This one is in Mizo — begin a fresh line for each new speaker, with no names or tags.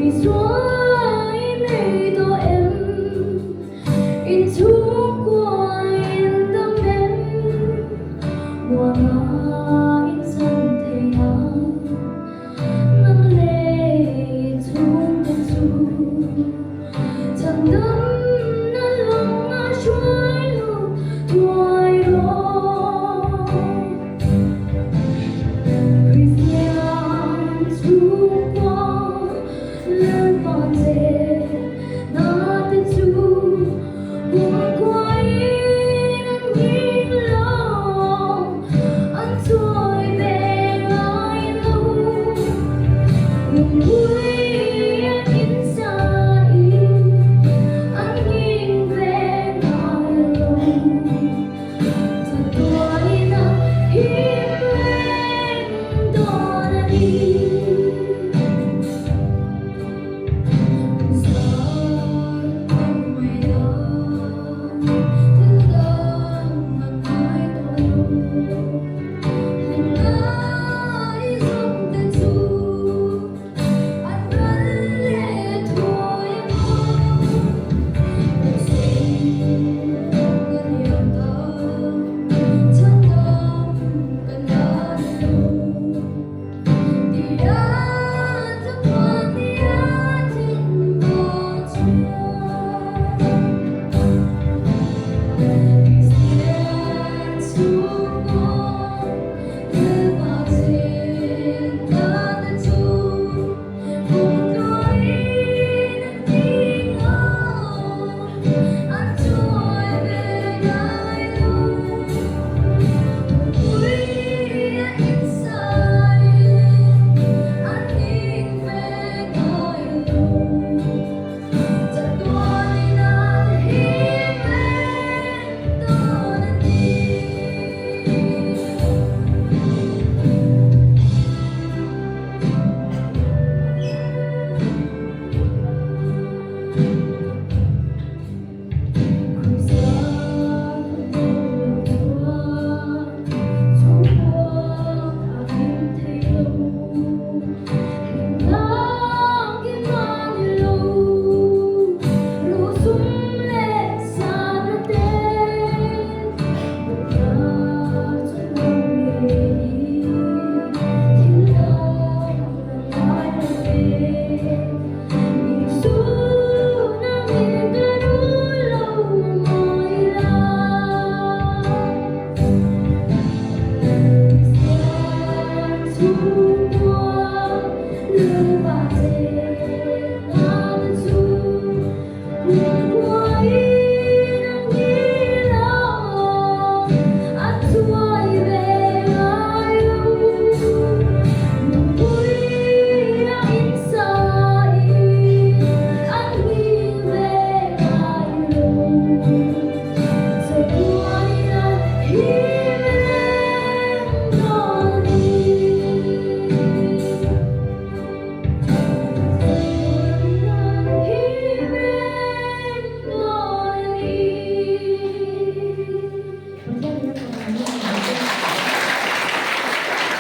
Isua i nei tawh em? In chhungkua in dam em? Muana in chan thei nan nang leh i chhungte chu chhandamna lawng a hruai lut thuai rawh. Kristian chhungkua Lalpa che na te chu kumkhuain an nghing lo, an chawi ve ngai lo. Lungpui.